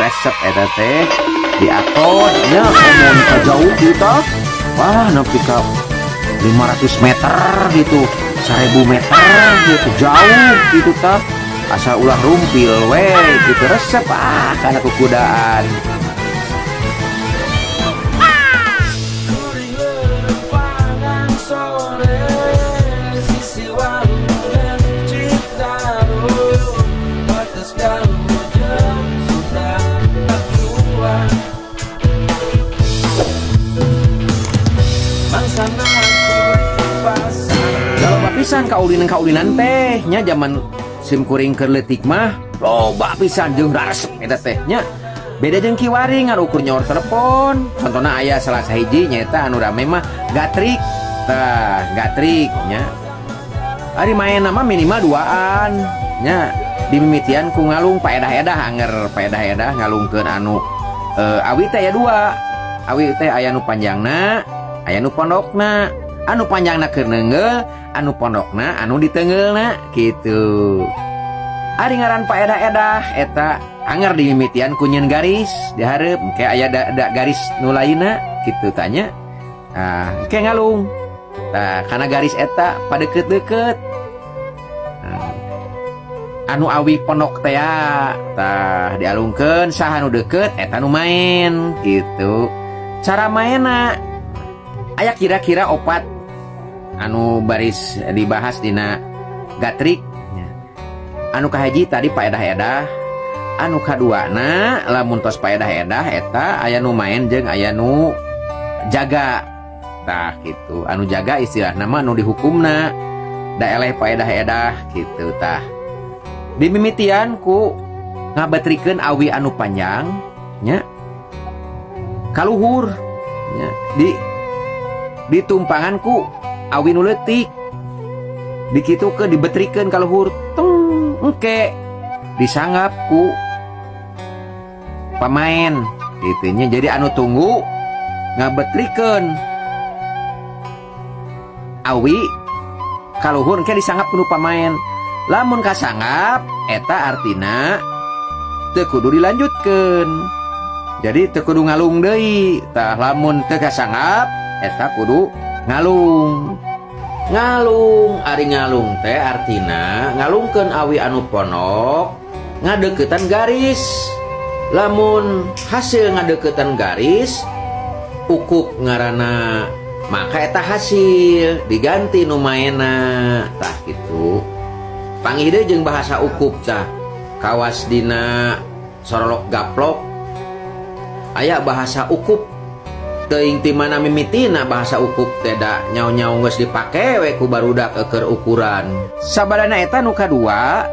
Resep eta teh diakod nya, komo ka jauh gitu. Wah, nepi ka 500 meter gitu, 1000 meter gitu, jauh gitu tah. Asal ulah rumpil we gitu, resep ah karena kukudaan. Kuring lerepangan sore sisi walungan Citarum batas Galuh Sunda Pakuan mangsana kuring pasar. Loba pisan kaulinan-kaulinan teh nya, zaman sim kuring keur leutik mah loba pisan jeung resep eta teh nya. Beda jeung kiwari ngan ukur nyaur telepon. Contohna aya salah sahiji, nyaeta anu rame mah gatrik tah, gatrik nya. Ari main nama minimal duaan nya, dimimitian ku ngalung paedah-edah, anger paedah-edah ngalungkeun anu awi teh aya dua. Awi teh aya nu panjangna, aya nu pondokna. Anu panjangna keur neunggeul, anu pondokna anu diteunggeulna gitu. Ari ngaran paedah-edah eta anger dimimitian ku nyieun garis dihareup, engke aya da garis nu lainna kitu tanya. Ah, engke ngalung tah kana garis eta padeukeut-deukeut. Nah, anu awi pondok teh tah dialungkeun, saha nu deukeut eta nu main gitu. Cara mainna aya kira-kira opat anu baris dibahas dina gatrik nya. Anu kahiji tadi paedah-edah, anu kaduana lamun tos paedah-edah eta aya nu main jeung aya nu jaga tah gitu. Anu jaga istilah nama nu dihukumna da eleh paedah-edah gitu tah. Dimimitian ku ngabetrikeun awi anu panjang nya kaluhur nya, di ditumpangan ku awi nu leutik, dikitukeun, dibetrikeun kaluhur teng, engke disanggap ku pemain gitu nya. Jadi anu tunggu ngabetrikeun awi kaluhur, engke disanggap ku pemain. Lamun kasanggap eta artina teu kudu dilanjutkeun, jadi teu kudu ngalung deui tah. Lamun teu kasanggap eta kudu ngalung. Ngalung, ari ngalung teh artina ngalungkeun awi anu pondok ngadeukeutan garis. Lamun hasil ngadeukeutan garis ukup ngaranna, maka eta hasil diganti nu maena tah gitu. Panggih deui jeung bahasa ukup tah, kawas dina sorolok gaplok aya bahasa ukup. Teuing ti mana mimitina bahasa ukup teh, da nyau-nyau geus dipake we ku barudak keur ukuran. Sabadana eta nu kadua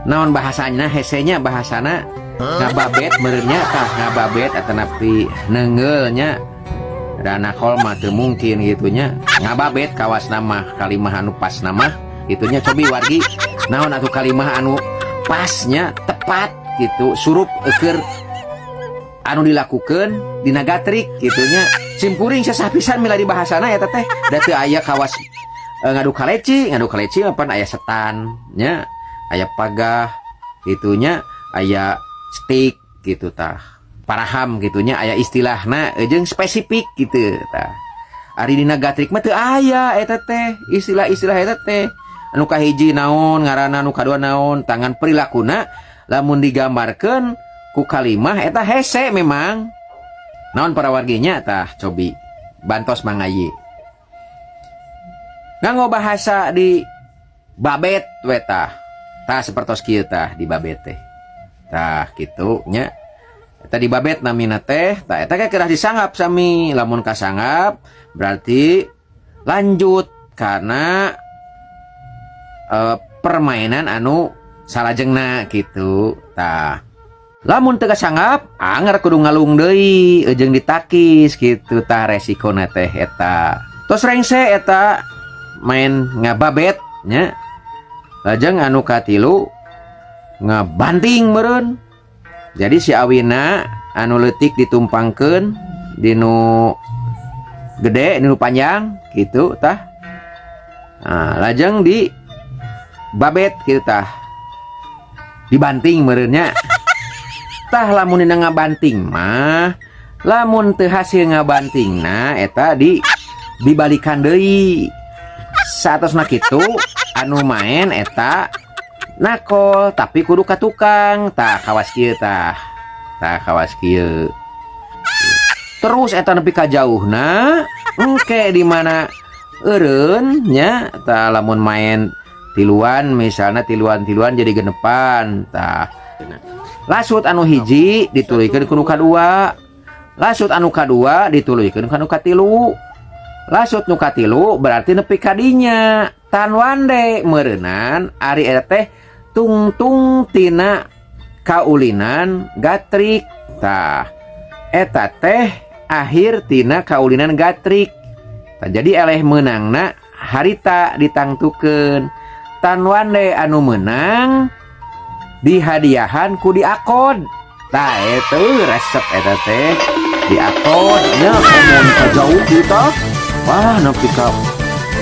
naon bahasanya, hesenya bahasana ngababet meureunnya tah, ngababet atanapi neunggeul nya. Da nakol mah teu mungkin gitu nya. Ngababet kawas nama kalimah anu pas nama gitu nya. Cobi wargi, naon atuh kalimah anu pasnya, tepat gitu, surup eukeur anu dilakukan dina gatrik gitu nya? Sim kuring sesah pisan milari bahasana eta teh, da teu aya kawas ngadu kaleci. Ngadu kaleci mah pan aya setan nya, aya pagah gitu nya, aya stick gitu tah, paraham gitu nya, aya istilahna jeung spesifik gitu tah. Ari dina gatrik mah teu aya eta teh, istilah-istilah eta teh. Anu kahiji naon ngaranna, anu kadua naon, tangan perilakuna lamun digambarkeun ku kalimah eta hese memang. Naon para warginya tah, cobi bantos mangayi nganggo bahasa di babet we tah. Tah, sapertos kieu tah di babet teh tah kitu nya. Eta di babet namina teh tah. Eta kedah disanggap sami. Lamun kasanggap berarti lanjut karena permainan anu salajengna gitu tah. Lamun teu kasanggap anger kudu ngalung deui jeung ditakis gitu tah, resikona teh eta. Tos rengse eta main ngababet nya. Lajeng anu katilu ngabanting meureun. Jadi si awina anu leutik ditumpangkeun dinu gede, dinu panjang gitu tah. Nah, lajeng di babet gitu tah, dibanting meureunnya. Tah, lamun dina ngabanting mah, lamun teu hasil ngabantingna, eta dibalikan deui. Saatosna kitu, anu main eta nakol, tapi kudu ka tukang. Tah, kawas kieu, tah, tah, kawas kieu. Terus eta nepi ka jauhna. Engke di mana eureun nya. Tah, lamun main tiluan misalnya, tiluan-tiluan jadi genepan. Tah, lasut anu hiji dituluykeun ku nu kadua, lasut anu kadua dituluykeun ku anu katilu, lasut nu katilu berarti nepi ka dinya. Tan wande meureunan ari eta teh tungtung tina kaulinan gatrik. Tah, eta teh akhir tina kaulinan gatrik. Tah, jadi eleh meunangna harita ditangtukeun. Tan wande anu menang dihadiahan ku diakod. Tah, itu resep eta teh diakod nya. Komo ka jauh gitu, wah, nepi ka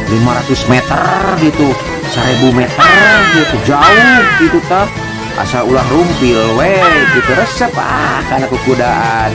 500 meter gitu, 1000 meter gitu, jauh gitu. Tah, asal ulah rumpil we gitu. Resep ah karena kukudaan.